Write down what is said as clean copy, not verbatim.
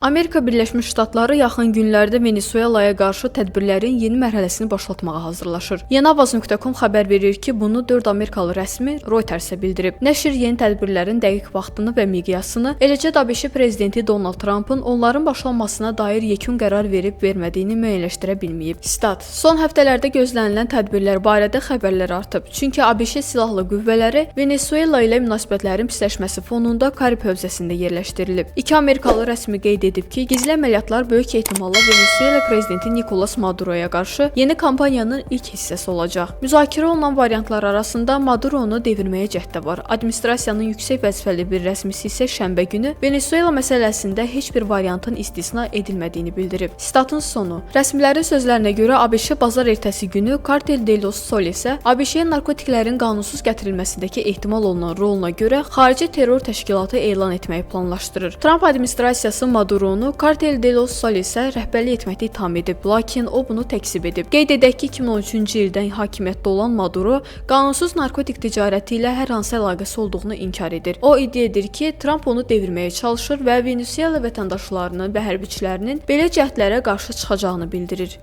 Amerika Birləşmiş Ştatları yaxın günlərdə Venesuelaya qarşı tədbirlərin yeni mərhələsini başlatmağa hazırlaşır. Yeniavaz.com xəbər verir ki, bunu 4 amerikalı rəsmi Reuters-ə bildirib. Nəşr yeni tədbirlərin dəqiq vaxtını və miqyasını, eləcə də ABŞ prezidenti Donald Trampın onların başlanmasına dair yekun qərar verib vermədiyini müəyyənləşdirə bilməyib. Sitat: Son həftələrdə gözlənilən tədbirlər barədə xəbərlər artıb. Çünki ABŞ silahlı qüvvələri Venesuela ilə münasibətlərin pisləşməsi fonunda Karib hövzəsində yerləşdirilib. İki amerikalı rəsmi qeyd edib ki, gizli əməliyyatlar böyük ehtimalla Venesuela prezidenti Nikolas Maduroya qarşı yeni kampaniyanın ilk hissəsi olacaq. Müzakirə olunan variantlar arasında Maduronu devirməyə cəhd də var. Administrasiyanın yüksək vəzifəli bir rəsmisi isə şənbə günü Venesuela məsələsində heç bir variantın istisna edilmədiyini bildirib. Sitatın sonu. Rəsmilərin sözlərinə görə ABŞ bazar ertəsi günü Cartel de los Solesə ABŞ-yə narkotiklərin qanunsuz gətirilməsindəki ehtimal olunan roluna görə xarici terror təşkilatı elan etməyi planlaşdırır. Tramp administrasiyası Maduronu Cartel de los Solesə rəhbərlik etməkdə ittiham edib, lakin o bunu təkzib edib. Qeyd edək ki, 2013-cü ildən hakimiyyətdə olan Maduro qanunsuz narkotik ticarəti ilə hər hansı əlaqəsi olduğunu inkar edir. O iddia edir ki, Tramp onu devirməyə çalışır və Venesuela vətəndaşlarının və hərbiçilərinin belə cəhdlərə qarşı çıxacağını bildirir.